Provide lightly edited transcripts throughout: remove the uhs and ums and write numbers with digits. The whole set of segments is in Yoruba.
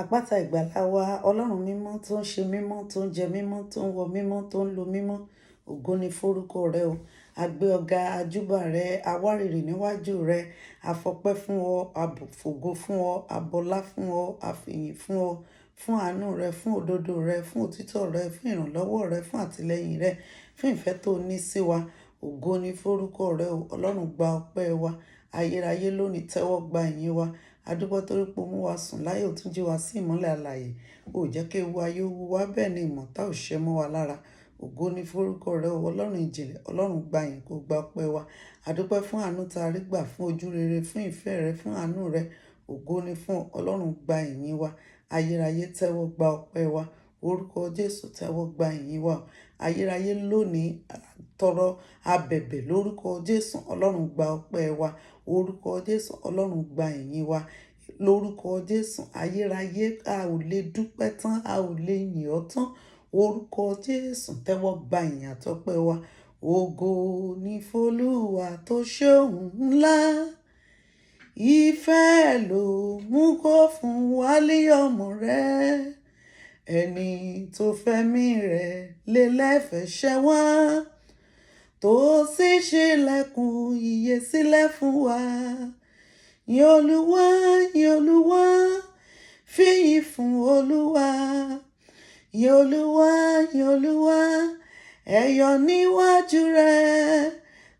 Àpáta ìgbàlà wa, Ọlọ́run mímọ́ tó ń ṣe mímọ́, tó ń jẹ mímọ́, tó ń wọ mímọ́, tó ń lo mímọ́. Ògo ni forúkọ rẹ o. A gbé ọ ga, a júbà rẹ, a wárìrì níwájú rẹ, a fọpẹ́ fún ọ, a fògo fún ọ, a bọlá fún ọ, a fìyìn fún ọ, fún àánú rẹ, fún òdodo rẹ, fún òtítọ́ rẹ, fún ìrànlọ́wọ́ rẹ, fún àtìlẹ́yìn rẹ, fún ìfẹ́ tó ní sí wa. Ògo ni forúkọ rẹ o. Ọlọ́run, gba ọpẹ́ wa. Ayérayé, lónìí, tẹ́wọ́ gba ìyìn wa. A dúpẹ́ torí pé o mú wa sùn láyọ̀, tún jí wa sí ìmọ́lẹ̀ alààyè. Ò jẹ́ kí ewu ayé ó wu wá, bẹ́ẹ̀ ni ìmọ̀ta ò ṣẹ mọ́ wa lára. Ògo ni forúkọ rẹ o. Ọlọ́run ìjìnlẹ̀, Ọlọ́run, gba ìyìn, kó gba ọpẹ́ wa. A dúpẹ́ fún àánú tá a rí gbà, fún ojú rere, fún ìfẹ́ rẹ, fún àánú rẹ. Ògo ni fún Ọlọ́run. Gba ìyìn wa. Ayérayé, tẹ́wọ́ gba ọpẹ́ wa. Orúkọ Jésù, tẹ́wọ́ gba ìyìn wa. Ayérayé, lónìí, tọrọ abẹ̀bẹ̀ lórúkọ Jésù. Ọlọ́run, gba ọpẹ́ wa. Orúkọ Jésù, Ọlọ́run, gba ìyìn wa. Lórúkọ Jésù, ayérayé, a ò lè dúpẹ́ tán, a ò lè yìn ọ́ tán. Orúkọ Jésù, tẹ́wọ́ gba ìyìn àtọpẹ́ wa. Ògo ni f'Olúwa tó ṣeun ńlá. Ìfẹ́ ló mú kó fún wa lé ọmọ rẹ̀. Ẹni tó fẹ̀mí rẹ̀ lélẹ̀ fẹ́ṣẹ̀ wa, tó sì ṣílẹ̀kùn ìyè sílẹ̀ fún wa. Yìn Olúwa, yìn Olúwa, fìyìn fún Olúwa. Yìn Olúwa, yìn Olúwa, ẹ yọ̀ níwájú rẹ̀.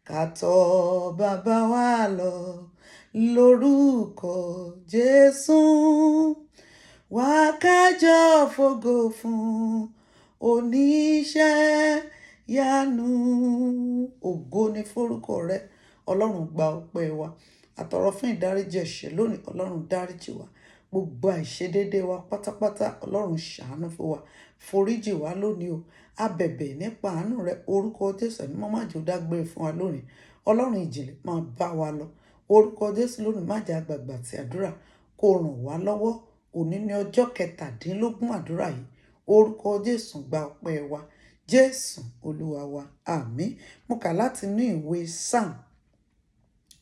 Ká tọ̀ bàbá wa lọ lórúkọ Jésù. Wá kájọ fògo fún oníṣẹ́ yanu. Ògo ni forúkọ rẹ. Ọlọ́run, gba ọpẹ́ wa. Àtọrọ fún ìdáríjì ẹ̀ṣẹ̀ lónìí. Ọlọ́run, dáríjì wa. Gbogbo àìṣedéédé wa pátápátá, Ọlọ́run, ṣàánú fún wa, foríjì wa lónìí o. A bẹ̀bẹ̀ nípa àánú rẹ. Orúkọ Jésù, Ẹ̀mí Mímọ́, má jẹ́ ó dágbére fún wa lónìí. Ọlọ́run ìjìnlẹ̀, máa bá wa lọ. Orúkọ Jésù, lónìí, má jẹ́ àgbàgbà tí àdúrà kó ràn wá lọ́wọ́. Òní ní ọjọ́ 17 àdúrà yìí. Orúkọ Jésù, gba ọpẹ́ wa. Jésù Olúwa wa, àmín. Mo kà láti inú ìwé Psalm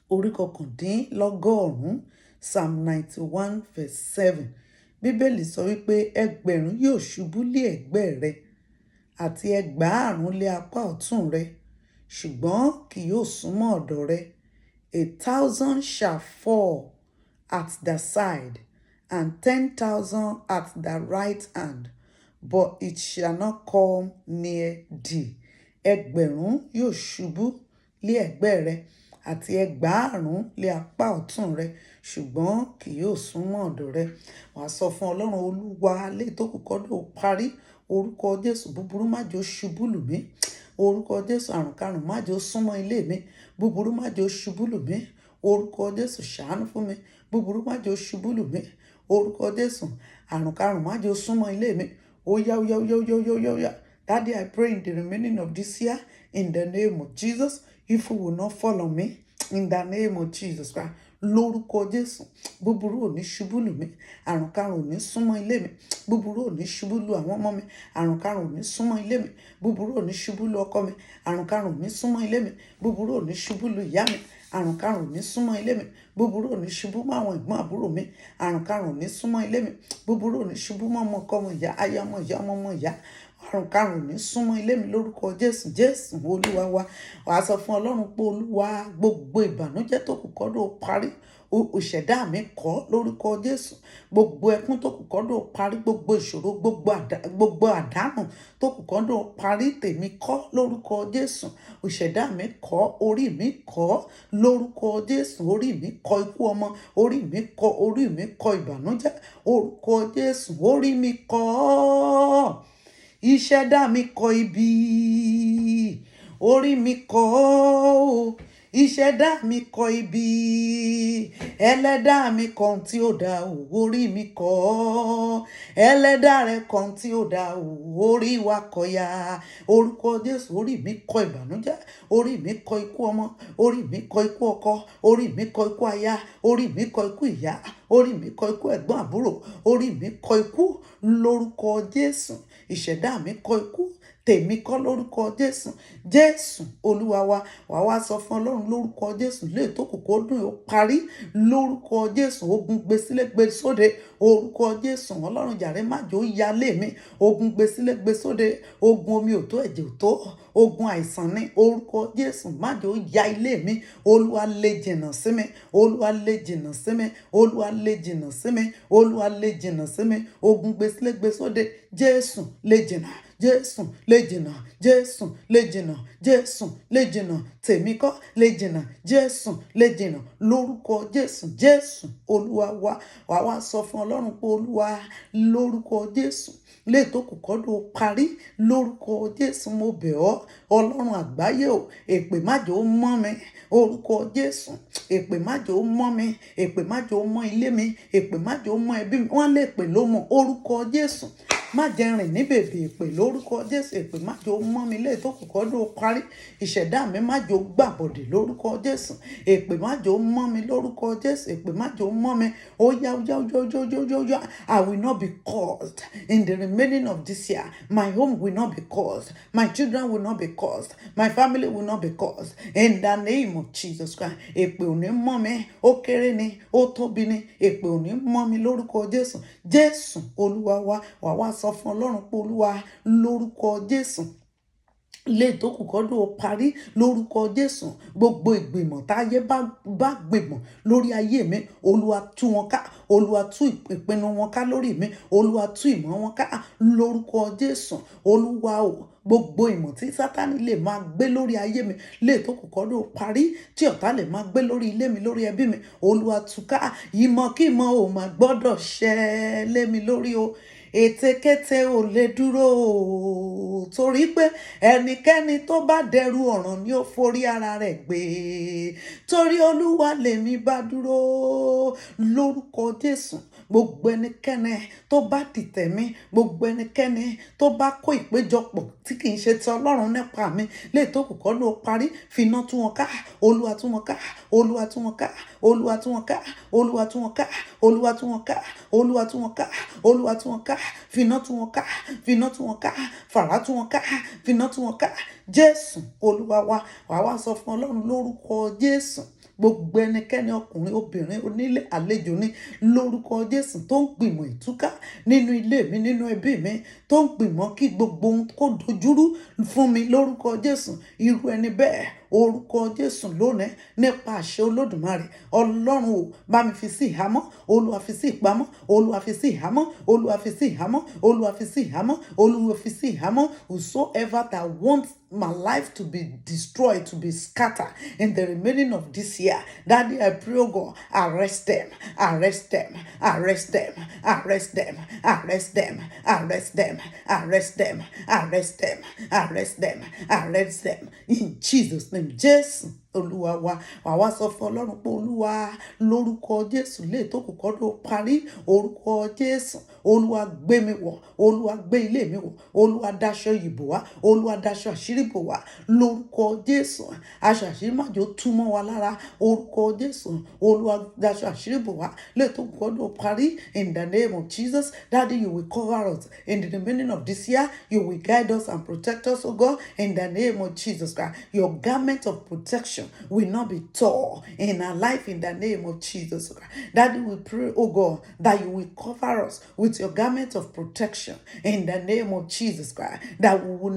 orí 91, Psalm 91 verse 7. Bíbélì sọ wípé ẹgbẹ̀rún yóò ṣubú lé ẹ̀gbẹ́ rẹ àti ẹgbàárún lé apá ọ̀tún rẹ, ṣùgbọ́n kì yóò súnmọ́ ọ̀dọ̀ rẹ. A thousand shall fall at thy side and 10,000 at thy right hand, but it shall not come near thee. Ẹgbẹ̀rún yóò ṣubú lé ẹ̀gbẹ́ rẹ àti ẹgbàárún lé apá ọ̀tún rẹ, ṣùgbọ́n kì yóò súnmọ́ ọ̀dọ̀ rẹ. Wàá sọ fún Ọlọ́run, Olúwa, lé tó kù kọ́dún ó parí. Orúkọ Jésù, búburú má jẹ́ ó ṣubú lù mí. Orúkọ Jésù, àrùnkárùn má jẹ́ ó súnmọ́ ilé mi. Búburú má jẹ́ ó ṣubú lù mí. Orúkọ Jésù, ṣàánú fún mi. Búburú má jẹ́ ó ṣubú lù mí. Orúkọ Jésù, àrùnkárùn má jẹ́ ó súnmọ́ ilé mi. Ó yá, ó yá, ó yá, ó yá, ó yá, ó yá. Daddy, I pray in the remaining of this year, in the name of Jesus, evil will not fall on me, in the name of Jesus Christ. Lórúkọ Jésù, búburú ò ní ṣubú lù mí, àrùnkárùn ò ní súnmọ́ ilé mi, búburú ò ní ṣubú lù àwọn ọmọ mi, àrùnkárùn ò ní súnmọ́ ilé mi, búburú ò ní ṣubú lù ọkọ mi, àrùnkárùn ò ní súnmọ́ ilé mi, búburú ò ní ṣubú lù ìyá mi, àrùnkárùn ò ní súnmọ́ ilé mi, búburú ò ní ṣubú mọ́ àwọn ẹ̀gbọ́n àbúrò mi, àrùnkárùn ò ní súnmọ́ ilé mi, búburú ò ní ṣubú mọ́ ọmọ ọkọ, ọmọ ìyá, aya ọmọ ìyá, ọmọ ọmọ ìyá. Àrùnkárùn ò ní súnmọ́ ilé mi lórúkọ Jésù. Jésù Olúwa wa. Wàá sọ fún Ọlọ́run pé, Olúwa, gbogbo ìbànújẹ́ tó kù kọ́dún ó parí, ìṣẹ̀dá mi kọ́ lórúkọ Jésù. Gbogbo ẹkún tó kù kọ́dún ó parí, gbogbo ìṣòro, gbogbo àdánù tó kù kọ́dún ó parí, tèmi kọ́ lórúkọ Jésù. Ìṣẹ̀dá mi kọ́, orí mi kọ́ lórúkọ Jésù. Orí mi kọ́ ikú ọmọ, orí mi kọ́, orí mi kọ́ ìbànújẹ́. Orúkọ Jésù, orí mi kọ́, ìṣẹ̀dá mi kọ́ ibi, orí mi kọ́ o, ìṣẹ̀dá mi kọ́ ibi, ẹlẹ́dàá mi kọ́ ohun tí ó dá o, orí mi kọ́, ẹlẹ́dàá rẹ̀ kọ́ ohun tí ó dá o, orí wa kọ́ ya. Orúkọ Jésù, orí mi kọ́ ìbànújẹ́, orí mi kọ́ ikú ọmọ, orí mi kọ́ ikú ọkọ, orí mi kọ́ ikú aya, orí mi kọ́ ikú ìyá, orí mi kọ́ ikú ẹ̀gbọ́n àbúrò, orí mi kọ́ ikú lórúkọ Jésù. Ìṣẹ̀dá mi kọ́ ikú. Tèmi kọ́ lórúkọ Jésù. Jésù Olúwa wa. Wà wá sọ fún Ọlọ́run lórúkọ Jésù, lè tó kù kó dùn ó parí lórúkọ Jésù. Ogun gbé sílé gbé sóde, orúkọ Jésù, Ọlọ́run jàre, má jò ó yalé mi. Ogun gbé sílé gbé sóde, ogun omi ò tó, ẹ̀jẹ̀ ò tó, ogun àìsàn ní orúkọ Jésù, má jò ó ya ilé mi. Olúwa, lè jìnnà sí mi. Olúwa, lè jìnnà sí mi. Olúwa, lè jìnnà sí mi. Olúwa, lè jìnnà sí mi. Ogun gbé sílé gbé sóde, Jésù, lè jìnnà. Jésù, lè jìnnà. Jésù, lè jìnnà. Jésù, lè jìnnà. Tèmi kọ́, lè jìnnà. Jésù, lè jìnnà lórúkọ Jésù. Jésù Olúwa wa. Wà wá sọ fún Ọlọ́run pé, Olúwa, lórúkọ Jésù, lè tó kù kọ́dún ó parí lórúkọ Jésù, mo bẹ̀ ọ́, Ọlọ́run àgbáyé o, èpè má jò ó mọ́ mi. Orúkọ Jésù, èpè má jò ó mọ́ mi, èpè má jò ó mọ́ ilé mi, èpè má jò ó mọ́ ẹbí mi. Wọ́n lè pè ló mọ̀. Orúkọ Jésù, má jẹ́ rìn ní bèbè èpè lórúkọ Jésù. Èpè má jò ó mọ́ mi lè tó kù kọ́dún ó parí. Ìṣẹ̀dá mi, má jò ó gbàbọ̀dè lórúkọ Jésù. Èpè má jò ó mọ́ mi lórúkọ Jésù. Èpè má jò ó mọ́ mi. Ó yá, ó yá, ó yá, ó yá, ó yá, ó yá, ó yá. I will not be cursed in the remaining of this year. My home will not be cursed, my children will not be cursed, my family will not be cursed in the name of Jesus Christ. Èpè ò ní mọ́ mi. Ó kéré ni, ó tóbi ni, èpè ò ní mọ́ mi lórúkọ Jésù. Jésù Olúwa wa. Wà wá sọ fún Ọlọ́run pé, Olúwa, lórúkọ Jésù, lè tó kù kọ́dún ó parí lórúkọ Jésù, gbogbo ìgbìmọ̀ táyé bá gbìmọ̀ lórí ayé mi, Olúwa, tú wọn ká. Olúwa, tú ìpinnu wọn ká lórí mi. Olúwa, tú ìmọ̀ wọn ká lórúkọ Jésù. Olúwa o, gbogbo ìmọ̀ tí Sátánì lè máa gbé lórí ayé mi lè tó kù kọ́dún ó parí, tí ọ̀tá lè máa gbé lórí ilé mi, lórí ẹbí mi, Olúwa, tú ká. Ìmọ̀kímọ̀ ò máa gbọ́dọ̀ ṣẹ lé mi lórí o. Ètekéte ò lè dúró o, torí pé ẹnikẹ́ni tó bá dẹrù ọ̀ràn ni ó forí ara rẹ̀ gbé. Torí Olúwa lèmi bá dúró lórúkọ Jésù. Gbogbo ẹnikẹ́ni tó bá dìtẹ̀ mi, gbogbo ẹnikẹ́ni tó bá kó ìpéjọpọ̀ tí kì í ṣe ti Ọlọ́run nípa mi lè tó kù kọ́ ló parí, finá tú wọn ká. Olúwa, tú wọn ká. Olúwa, tú wọn ká. Olúwa, tú wọn ká. Olúwa, tú wọn ká. Olúwa, tú wọn ká. Olúwa, tú wọn ká. Olúwa, tú wọn ká. Finá tú wọn ká. Finá tú wọn ká. Fàrà tú wọn ká. Finá tú wọn ká. Jésù Olúwa wa. Wàá wá sọ fún Ọlọ́run lórúkọ Jésù, gbogbo ẹnikẹ́ni, ọkùnrin, obìnrin, onílé, àlejò ní lórúkọ Jésù, tó ń gbìmọ̀ ìtúká nínú ilé mi, nínú ẹbí mi, tó ń gbìmọ̀ kí gbogbo ohun kó dojúrú fún mi lórúkọ Jésù, irú ẹni bẹ́ẹ̀, orúkọ Jésù, lónìí, nípa àṣẹ Olódùmarè, Ọlọ́run ò bá mi fi sí ìhámọ́. Olúwa, fi sí ìpamọ́. Olúwa, fi sí ìhámọ́. Olúwa, fi sí ìhámọ́. Olúwa, fi sí ìhámọ́. Olúwa, fi sí ìhámọ́. Whosoever that wants my life to be destroyed, to be scattered in the remaining of this year, Daddy, I pray, oh God, arrest them, arrest them, arrest them, arrest them, arrest them, arrest them, arrest them, arrest them, arrest them, arrest them in Jesus' name. Jésù Olúwa wa. Wà wá sọ fún Ọlọ́run pé, Olúwa, lórúkọ Jésù, lè tó kù kọ́dún parí, orúkọ Jésù, Olúwa, gbé mi wọ̀. Olúwa, gbé ilé mi wọ̀. Olúwa, daṣọ ìbò wá. Olúwa, daṣọ àṣírí bò wá lórúkọ Jésù. Aṣọ àṣírí má jò tú mọ́ wa lára. Orúkọ Jésù, Olúwa, daṣọ àṣírí bò wá lè tó kù kọ́dún parí. In the name of Jesus, Daddy, you will cover us in the remaining of this year. You will guide us and protect us, oh God, in the name of Jesus Christ. Your garment of protection will not be torn in our life in the name of Jesus Christ. Daddy, we pray, oh God, that you will cover us with your garment of protection in the name of Jesus Christ, that we will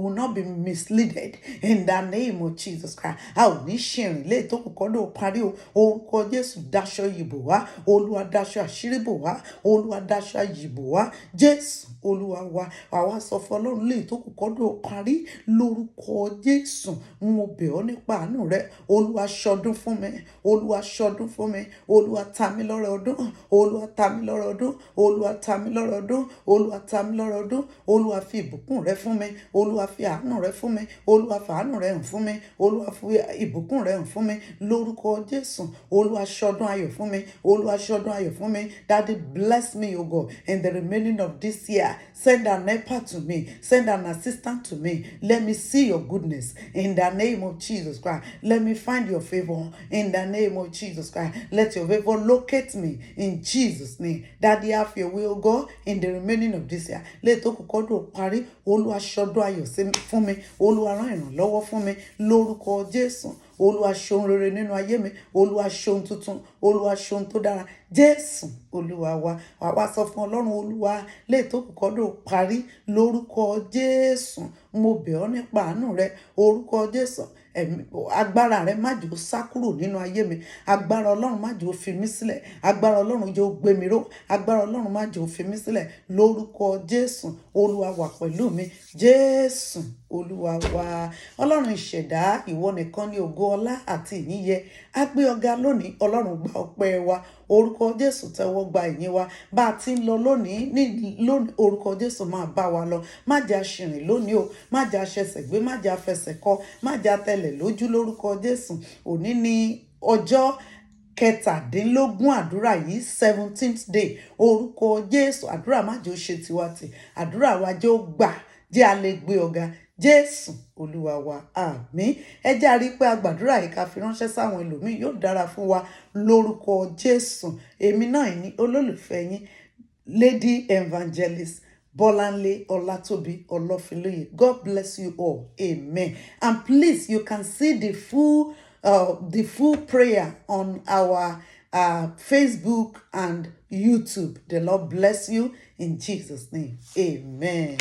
not be misleaded in the name of Jesus Christ. A ò ní ṣìrìn lé tó kù kọ́dún parí o. Orúkọ Jésù, daṣọ ìbò wá. Olúwa, daṣọ àṣírí bò wá. Olúwa, daṣọ ìbò wá. Jésù Olúwa wa. Àwa sọ fún Ọlọ́run, lè tó kù kọ́dún parí lórúkọ Jésù, mo bẹ̀ ọ́ nípa àánú rẹ. Olúwa, ṣọdún fún mi. Olúwa, ṣọdún fún mi. Olúwa, ta mí lọ́rẹ ọdún. Olúwa, ta mí lọ́rẹ ọdún. Olúwa, ta mí lọ́rẹ ọdún. Olúwa, ta mí lọ́rẹ ọdún. Olúwa, fi ìbùkún rẹ fún mi. Olúwa, fi àánú rẹ fún mi. Olúwa, fi àánú rẹ hàn fún mi. Olúwa, fi ìbùkún rẹ hàn fún mi lórúkọ Jésù. Olúwa, ṣọdún ayọ̀ fún mi. Olúwa, ṣọdún ayọ̀ fún mi. Daddy, bless me, O God, in the remaining of this year. Send an helper to me. Send an assistant to me. Let me see your goodness in the name of Jesus. Jesus Christ. Let me find your favor in the name of Jesus Christ. Let your favor locate me in Jesus' name. Daddy, have your will go in the remaining of this year. Léyìí tó kù kọ́dún parí, Olúwa ṣọdún ayọ̀ sí fún mi. Olúwa rán ìrànlọ́wọ́ fún mi lórúkọ Jésù. Olúwa ṣe ohun rere nínú ayé mi. Olúwa ṣe ohun tuntun. Olúwa ṣe ohun tó dára. Jésù Olúwa wa. Wà wá sọ fún Ọlọ́run, Olúwa, léyìí tó kù kọ́dún parí lórúkọ Jésù. Mo bẹ̀ ọ́ nípa àánú rẹ. Orúkọ Jésù. Ẹ̀mí agbára rẹ, má jẹ́ ó sá kúrò nínú ayé mi. Agbára Ọlọ́run, má jẹ́ ó fi mí sílẹ̀. Agbára Ọlọ́run, jẹ́ ó gbé mi ró. Agbára Ọlọ́run, má jẹ́ ó fi mí sílẹ̀ lórúkọ Jésù. Olúwa wà pẹ̀lú mi. Jésù Olúwa wa. Ọlọ́run ìṣẹ̀dá, ìwọ nìkan ní ògo, ọlá àti ìyìn yẹ. Á gbé ọ̀gá lónìí. Ọlọ́run, gba ọpẹ́ wa. Orúkọ Jésù, tẹ́wọ́ gba ìyìn wa. Bá a ti ń lọ lónìí ní lónìí, orúkọ Jésù, máa bá wa lọ. Má jẹ́ a ṣìrìn lónìí o. Má jẹ́ a ṣẹsẹ̀ gbé, má jẹ́ a fẹsẹ̀ kọ, má jẹ́ a tẹlẹ̀ lójú lórúkọ Jésù. Òní ní ọjọ́ 17 àdúrà yìí, 17th day. Orúkọ Jésù, àdúrà má jẹ́ ó ṣe tiwa tì. Àdúrà wa jẹ́ ó gbà, jẹ́ a lè gbé ọ̀gá. Jésù Olúwa wa, àmín. Ẹ jẹ́ a rí pé a gbàdúrà yìí, ká fi ránṣẹ́ sáwọn ẹlòmíín. Yóò dára fún wa lórúkọ Jésù. Èmi náà ní olólùfẹ́ yín, Lady Evangelist Bolanle Olatobi Olofinloye. God bless you all. Amen. And please, you can see the full prayer on our Facebook and YouTube. The Lord bless you in Jesus' name. Amen.